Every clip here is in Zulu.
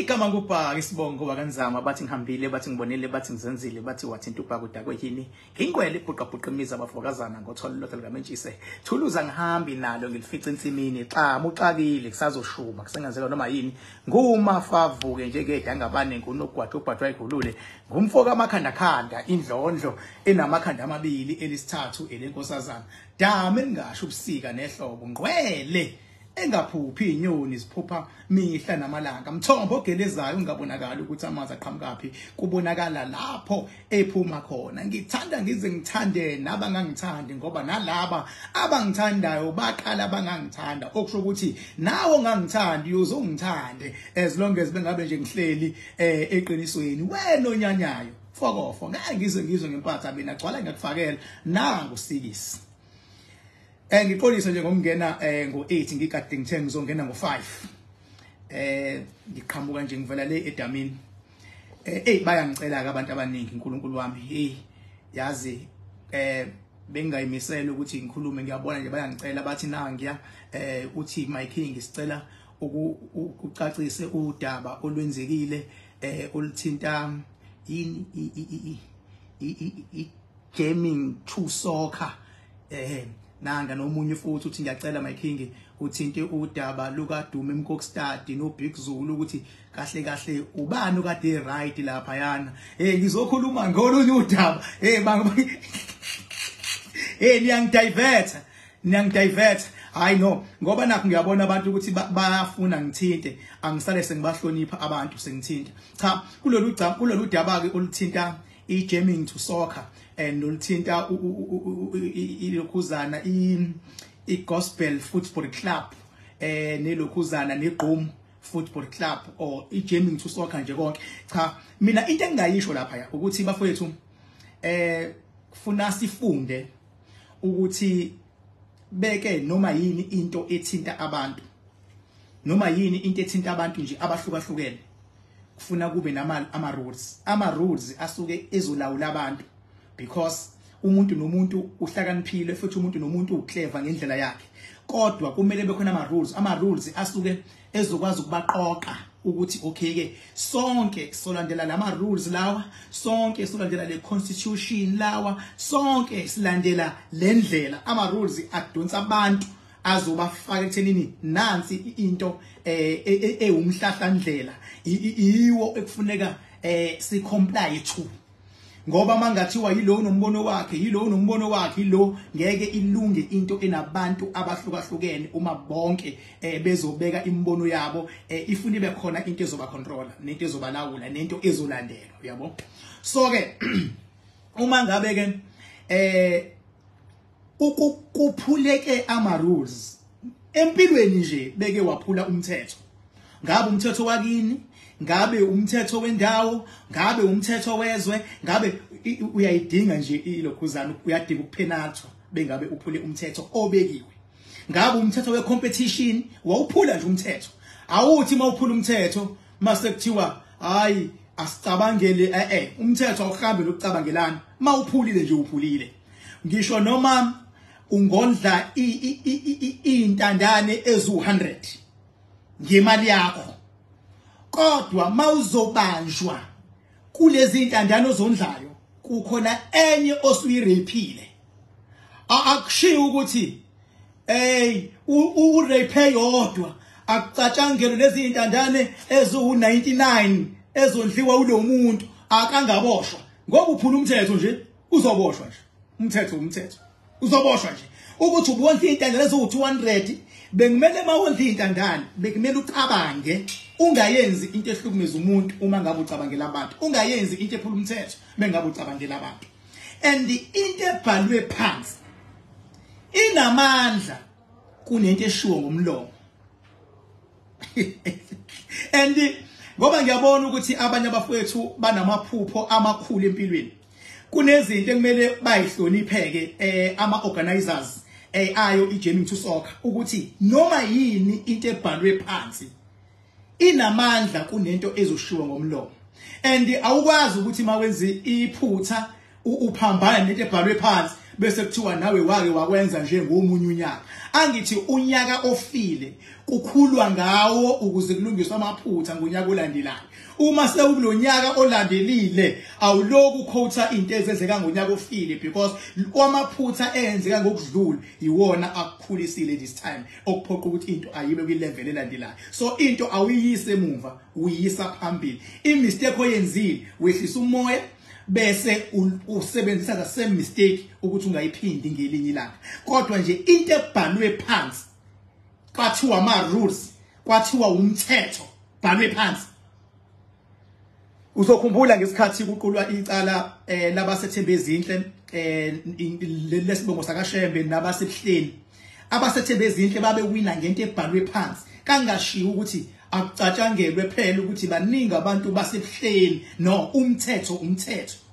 Igama ngubhaka isibongo wakanzama bathi ngihambile bathi ngibonile bathi ngizenzile bathi wathinta ubhaka udakwe yini ngingwele ibhuqabhuqa imizi abafokazana ngotholo lotho likamentshise thuluza ngihambi nalo ngilifica ensimini xa muxakile kusazoshuma kusengenzeka noma yini ngumafavuke njengedangabane ngunogwaja ubhajwa igulule ngumfoka amakhanda khanda indlondlo enamakhanda amabili elisithathu elenkosazana dame ningasho ubusika nehlobo ngqwele engaphuphi inyoni ziphupha mihla namalanga mthombo ogelezayo ungabonakala ukuthi amanzi aqhamukaphi kubonakala lapho ephuma khona ngithanda ngize ngithande nabangangithandi ngoba nalaba abangithandayo baqala bangangithanda okusho ukuthi nawe ongangithandi uyozongithande as long as bengabe nje ngihleli eqinisweni wena onyanyayo fokofo ngeke ngizwe ngizwe ngempatha mina gcwala ngiyakufakela nangu sikisi. Ngiqolise nje ngokungena ngo8 ngikade ngithe ngizongena ngo5. Ngiqhamuka nje ngivela le edamini. Hey bayangicela ke abantu abaningi uNkulunkulu wami. Hey yazi bengayimisela ukuthi ngikhulume ngiyabona nje bayangicela bathi nangiya uthi my king sicela ukucacise udaba olwenzekile oluthinta yini i gaming to soccer nanga nomunye futhi uthi ngiyacela my king uthinte udaba luka Dumi Mkokstad no Big Zulu ukuthi kahle kahle ubani okade right lapha yana ngizokhuluma ngolunye udaba niyangidivert hayi no ngoba nakho ngiyabona abantu ukuthi bayafuna ngithinte angisale sengibahlonipha abantu sengithinta cha kulolu daba ke oluthinta i-jamming to soccer and oluthinta ilokhuzana i-gospel football club nelokhuzana negqom football club or i-jamming to soccer nje konke cha mina into engingayisho lapha ya ukuthi bafowethu kufuna sifunde ukuthi beke noma yini into ethinta abantu noma yini into ethinta abantu nje abahlukahlukene kufuna kube nama rules ama rules asuke ezolawula abantu because umuntu nomuntu uhlakaniphile futhi umuntu nomuntu uclever ngendlela yakhe kodwa kumele bekhona ama rules asuke ezokwazi ukubaqoqa ukuthi okay ke sonke solandela lama rules lawa sonke solandela le constitution lawa sonke silandela lendlela ama rules adonsa abantu azobafaka ekuthenini nansi into ewumhlahlandlela iwo ekufuneka si comply to ngoba mangathiwa yilo nombono wakhe yilo nombono wakhe lo ngeke ilunge into enabantu abahlukahlukene uma bonke bezobeka imbono yabo ifuna ibe khona into ezoba controller nento ezobalawula nento ezolandelwa uyabo so ke uma ngabe ke ukuphuleke ama rules empilweni nje beke waphula umthetho ngabe umthetho wakini ngabe umthetho wendawo ngabe umthetho wezwe ngabe uyayidinga nje ilokhuzana uyadinga ukuphenathwa bengabe uphule umthetho obekiwe ngabe umthetho wecompetition wawuphula nje umthetho awuthi mawuphula umthetho mase kuthiwa hayi asicabangele umthetho awuhambe lokucabangelana mawuphulile nje uphulile ngisho noma ungondla intandane ezu 100 ngemali yakho kodwa mawuzobanjwa kulezi intandane ozondlayo kukhona enye osuyirapeile akushiya ukuthi hey urape yodwa akucatshangelwe lezi intandane ezu 99 ezondliwa ulomuntu akangaboshwa ngoba uphula umthetho nje uzoboshwa nje umthetho uzoboshwa nje ukuthi ubondla intandane ezu 200 bengimele mawondla intandane bekumele ucabange ungayenzi into ehlukumeza umuntu uma ngabe ucabangela abantu ungayenzi into ephula umthetho bengabe ucabangela abantu and into ebhalwe phansi inamandla kunento eshiwo ngomlomo and ngoba ngiyabona ukuthi abanye abafowethu banamaphupho amakhulu empilweni kunezinto ekumele bayihlonipheke ama organizers ayo i-jamming to soccer ukuthi noma yini into ebhalwe phansi inamandla kunento ezoshiwa ngomlomo and awukwazi ukuthi mawenze iphutha uphambana nento ebhalwe phansi bese kuthiwa nawe wake wakwenza nje ngomunye unyaka. Angithi unyaka ofile kukhulwa ngawo ukuze kulungiswe amaphutha ngonyaka olandelayo. Uma sewukulonyaka olandelile awuloku quota into ezenzeka ngonyaka ofile, because amaphutha eyenzeka ngokudlula iwona akukhulisile this time, okuphoqa ukuthi into ayibe kwi level elandelayo. So into awuyise emuva, uyisa phambili. I-mistake oyenzile wehlisa umoya bese usebenzisa the same mistake ukuthi ungayiphindi ngelinye ilanga. Kodwa nje into ebhalwe phansi, kwathiwa ama rules, kwathiwa umthetho bhalwe phansi. Uzokhumbula ngesikhathi kuqulwa icala labasethembe ezinhle lesibongo sakaShembe nabasebuhleni. Abasethembe ezinhle babewina ngento ebhalwe phansi, kangashiwo ukuthi akucatshangelwe phela ukuthi baningi abantu basebuhleni. No, umthetho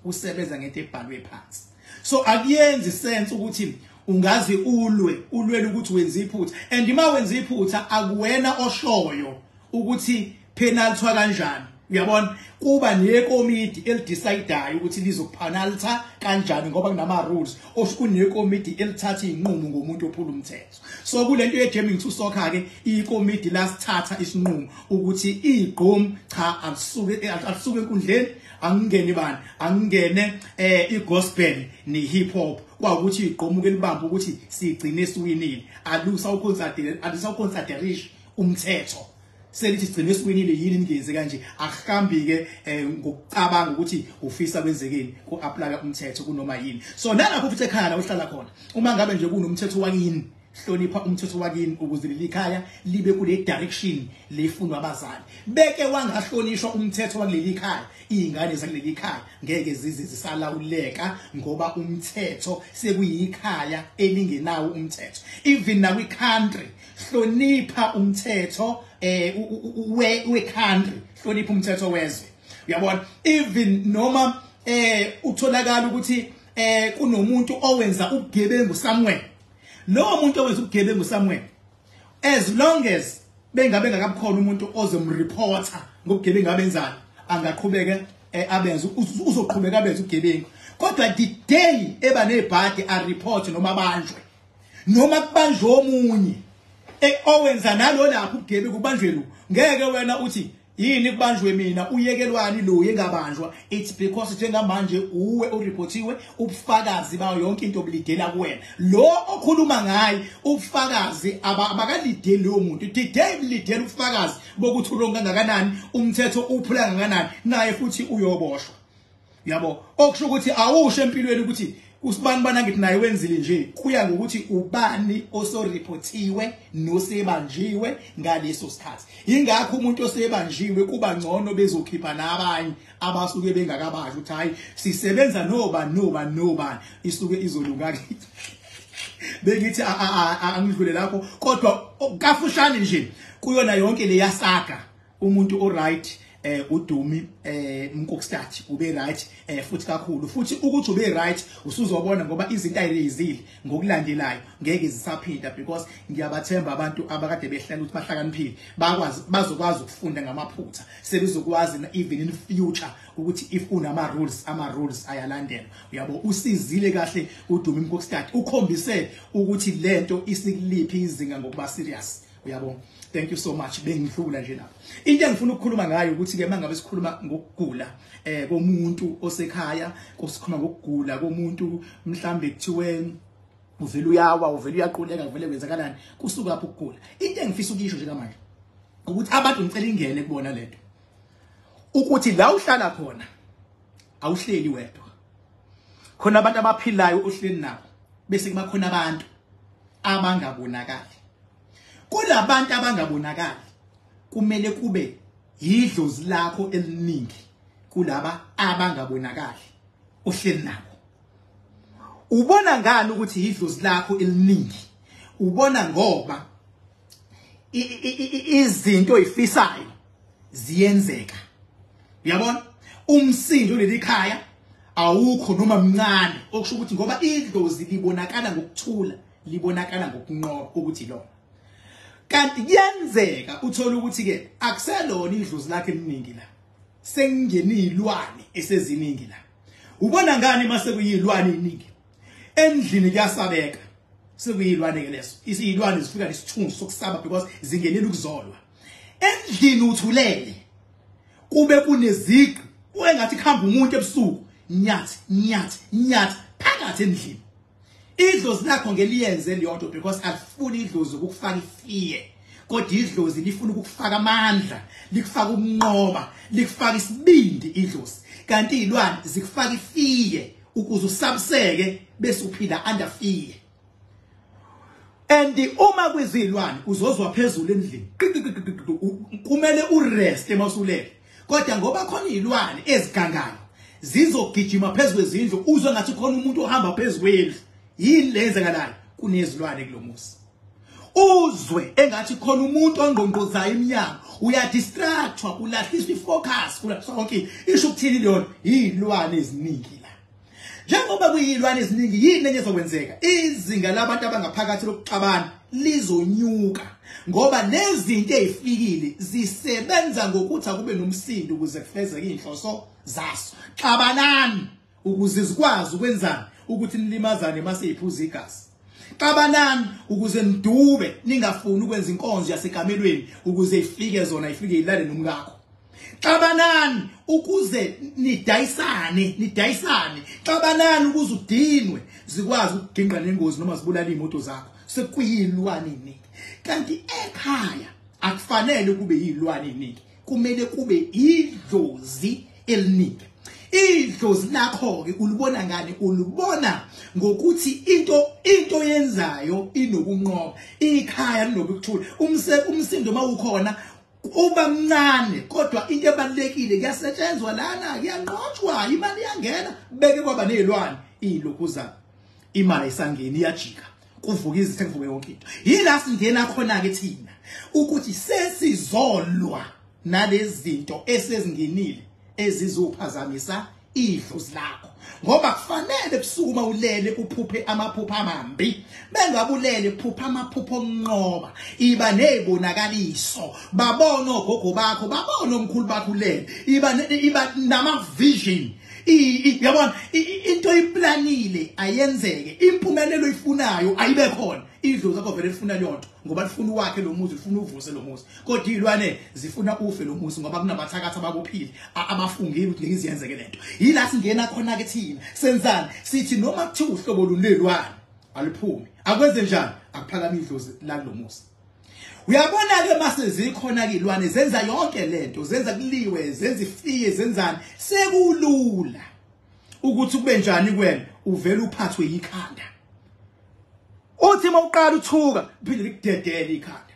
usebenza ngento ebhalwe phansi. So akuyenzi sense ukuthi ungazi ulwe ulwele ukuthi wenza iphutha, and uma wenza iphutha akuwena oshoyo ukuthi penalty kanjani. Uyabona, kuba nekomiti elidecideayo ukuthi lizopenalty kanjani ngoba kunama rules, osho kunekomiti elithatha inqumo ngomuntu ophula umthetho. So kulento ye jamming to soccer ke, ikomiti lasithatha isinqumo ukuthi igqom cha alisuke enkundleni, angingene bani, angingene igospel ne hip hop. Kwawukuthi igqomuke libamba ukuthi sigcine siwinile, alusa uconsideration umthetho selithi sigcine siwinile yini ningenze kanje. Akuhambi ke ngokucabanga ukuthi ufisa kwenzekeni, ku apply umthetho kunoma yini. So nalapho futhi ekhaya la uhlala khona, uma ngabe nje kunomthetho wakini, hlonipha umthetho wakini ukuze leli khaya libe kule direction lefunwa abazali. Beke wangahlonishwa umthetho wakuleli khaya, izingane zakuleli khaya ngeke zize zisalawuleka ngoba umthetho sekuyikhaya elingenawo umthetho. Even nakwi country, hlonipha umthetho we country, hlonipha umthetho wezwe. Uyabona, even noma utholakala ukuthi kunomuntu owenza ubugebengu somewhere, lo muntu owenza ubugebengu somewhere, as long as bengabe ngakabukhona umuntu ozomreporta ngobugebengu abenzayo, angaqhubeka abenze, uzoqhubeka abenze ubugebengu. Kodwa the day eba nebhadi a report noma abanjwe, noma kubanjwe omunye owenza nalo lapho ubugebengu kubanjwe lo, ngeke wena uthi yini kubanjwe mina, uyekelwani lo yengabanjwa. It's because njengamanje uwe ureportiwe, ubufakazi bayo yonke into obulidela kuwena. Lo okhuluma ngaye ubufakazi abakalideli lo muntu, the day bulidela ubufakazi bokuthi uronga kangakanani, umthetho uphula kangakanani, naye futhi uyoboshwa. Yabo, okusho ukuthi awusho empilweni ukuthi usibani bana ngithi naye wenzile nje, kuya ngokuthi ubani osoreportiwe nosebanjiwe ngaleso sikhathi. Ingakho umuntu osebanjiwe kuba ngcono bezokhipha nabanye abasuke bengakabanjwa ukuthi hayi sisebenza noba noba noba, isuke izolunga kithi. Bengithi angidlule lapho, kodwa kafushane nje kuyona yonke le yasaga, umuntu o right uDumi Mkokstad ube right futhi kakhulu. Futhi ukuthi ube right usuzobona ngoba izinto ayirezile ngokulandelayo ngeke zisaphinda, because ngiyabathemba abantu abakade behlala ukuthi bahlakaniphile, bakwazi, bazokwazi ukufunda ngamaphutha, sebezokwazi even in future ukuthi if unama rules, ama rules ayalandelwa. Uyabo, usizile kahle uDumi Mkokstad, ukhombise ukuthi lento isikuliphi izinga ngokuba serious. Uyabo, thank you so much. Bengidlula nje lapho. Into engifuna ukukhuluma ngayo ukuthi ke mangabe sikhuluma ngokugula komuntu osekhaya, kusikhuluma ngokugula komuntu mhlambe kuthiwe uvela uyawa, uvela uyaquleka, kuvele kwenzakalani, kusuka lapho ukugula. Into engifisa ukuyisho nje manje ukuthi abantu ngicela ingene kubona lento, ukuthi la uhlala khona awuhleli wedwa, khona abantu abaphilayo uhleli nabo, bese kuba khona abantu abangabonakali. Kulabantu abangabonakali kumele kube yidlozi lakho eliningi kulaba abangabonakali uhleli nabo. Ubona ngani ukuthi idlozi lakho eliningi? Ubona ngoba izinto oyifisayo ziyenzeka. Uyabona, umsindo leli khaya awukho noma mncane, okusho ukuthi ngoba idlozi libonakala ngokuthula, libonakala ngokunqoba ukuthi lona. Kanti kuyenzeka uthola ukuthi ke akuselona idlozi lakhe eliningi la, sengene izilwane eseziningi la. Ubona ngani mase kuyilwane eziningi? Endlini kuyasabeka. Sekuyilwane ke leso. Isiyilwane zifika nesithunzi sokusaba because zingenela ukuzolwa. Endlini uthulele. Kube kuneziqi engathi kuhamba umuntu ebusuku, nyathi nyathi nyathi phakathi endlini. Idlozi lakho ngeliyenze leyo nto because alifuni idlozi ukufaka ifear. Kodwa idlozi lifuna ukufaka amandla, likufaka ukunqoba, likufaka isibindi idlozi. Kanti izilwane zikufaka ifear ukuze usabiseke bese uphila under fear. And uma kwizilwane uzozwa phezulu endlini, kumele urest emasulele. Kodwa ngoba khona izilwane ezigangayo zizogijima phezulu kwezindlu, uzwe ngathi khona umuntu ohamba phezulu kwendlu. Yini lenzekalayo? Kunezilwane kulomuzi. Uzwe engathi khona umuntu ongqongqozayo iminyango, uyadistractwa, ulahliswa ifocus, ulahliswa konke. Isho ukuthini leyo? Izilwane eziningi la. Njengoba kuyilwane eziningi, yini enye ezokwenzeka? Izinga labantu abangaphakathi lokuxabana lizonyuka ngoba nezinto ezifikile zisebenza ngokuthi akube nomsindo ukuze kufezeke inhloso zaso. Xabanani ukuze zikwazi ukwenzani ukuthi nilimazane mase iphuza igazi. Xabanani ukuze nidube ningafuni ukwenza inkonzo yasekamelweni ukuze ifike zona, ifike ilale nomkakho. Xabanani ukuze nidayisane, nidayisane. Xabanani ukuze udinwe zikwazi ukuginqa nengozi noma zibulala imoto zakho. Sekuyilwane iningi. Kanti ekhaya akufanele kube yilwane iningi, kumele kube idlozi eliningi. Idlozi lakho ke ulibona ngani? Ulibona ngokuthi into yenzayo inokunqoba, ikhaya linokuthula, umsindo mawukhona uba mncane, kodwa into ebalekile kuyasetshenzwa lana, kuyanqotshwa, imali iyangena. Beke kwaba nezilwane ilokhuzana, imali isangeni iyajika, kuvuka izitha, kuvuke yonke into. Yila singena khona ke thina ukuthi sesizolwa nalezi zinto esezingenile ezizophazamisa idlozi lakho, ngoba kufanele ebusuku uma ulele uphuphe amaphupho amambi. Bengabulele phupha amaphupho onqoba, iba nezibonakaliso, babona ogogo bakho, babona omkhulu bakho ulele, iba nama vision. Yabona into iplanile ayenzeke, impumelelo ifunayo ayibe khona. Idlozi lakho vele lifuna leyo nto ngoba lifuna uwakhe lo muzi, lifuna uvuse lo muzi. Kodwa izilwane zifuna ufe lo muzi ngoba kunabathakathi abakuphile abafungile ukuthi ngeke iziyenzeke lento. Yila singena khona ke thina senzani? Sithi noma kuthiwa uhlobo lunelwane aliphume, akwenze njani? Akuphakama idlozi la kulo muzi. Uyabona ke mase zikhona ke ilwane zenza yonke lento, zenza kuliwe, zenza ifiye, zenzani, sekulula ukuthi kube njani kuwena, uvela uphathwe yikhanda. Uthi mawuqala uthuka phinde likudedele ikhanda,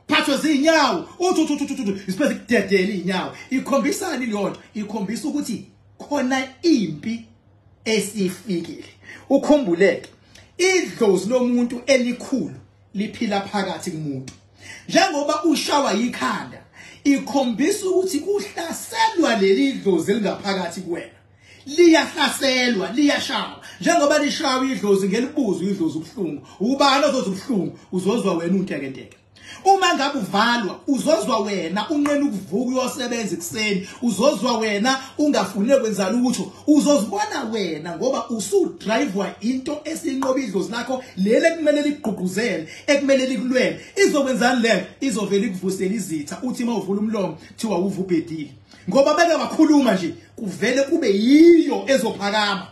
phathwe zinyawo, uthi uthi isipheze kudedele inyawo. Ikhombisani leyo nto? Ikhombisa ukuthi khona impi esifikile. Ukhumbuleke idlozi lomuntu elikhulu liphila phakathi kumuntu. Njengoba ushawa ikhanda, ikhombisa ukuthi kuhlaselwa leli dlozi elingaphakathi kuwena. Liyahlaselwa, liyashawa. Njengoba lishawa idlozi ngelibuzo idlozi ubuhlungu. Ubani ozozwa ubuhlungu? Uzozwa wena untekenteke. Uma ngabe uvalwa, uzozwa wena unqena ukuvuka uyosebenza ekuseni, uzozwa wena ungafuni kwenza lutho, uzozibona wena ngoba usudrivewa into esinqoba idlozi lakho lele ekumele likugqugquzele, ekumele likulwele. Izokwenzani leyo? Izovela ikuvusela izitha, uthi mawuvula umlomo thiwa uvubhedile. Ngoba beke bakhuluma nje kuvele kube yiyo ezophakama.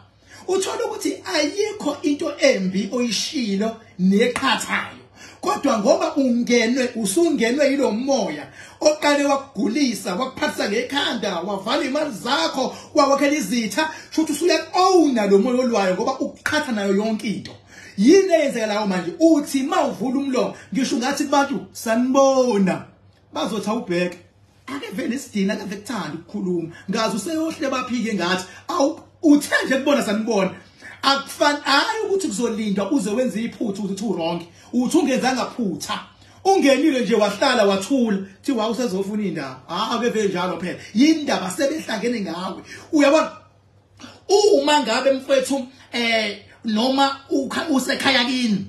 Uthola ukuthi ayikho into embi oyishilo neqhathayo, kodwa ngoba ungenwe, usungenwe yilo moya oqale wakugulisa, wakuphathisa ngekhanda, wavala imali zakho, wawakhela izitha, shuthi usuya-owna lo moya olwayo ngoba ukuqhatha nayo yonke into. Yini eyenzeka lawo manje? Uthi mawuvula umlomo, ngisho ngathi kubantu sanibona, bazothi awubheke ake vele isidina, ake kuthanda ukukhuluma, ngazi useyohle baphike ngathi awu uthe nje kubona sanibona. Akufani hayi ukuthi kuzolindwa uze wenze iphutha ukuthi u wrong, uthi ungenzanga phutha, ungenile nje wahlala wathula, thiwa usezofuna indaba. Ah, ake vele njalo phela yindaba sebehlangene ngawe. Uyabona uma ngabe mfethu noma usekhaya kini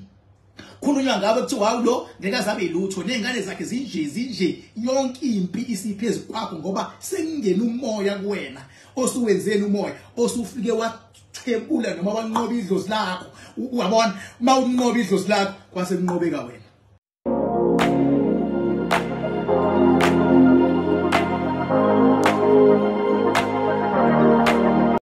khulunywa ngabe kuthiwa hawu lo ngeke azabe ilutho, nezingane zakhe zinje zinje, yonke impi isiphezulu kwakho ngoba sekungena umoya kuwena osuwenzeni umoya osufike Thebula noma wanqoba idlozi lakho. Uyabona, uma unqoba idlozi lakho kwase kunqobeka wena.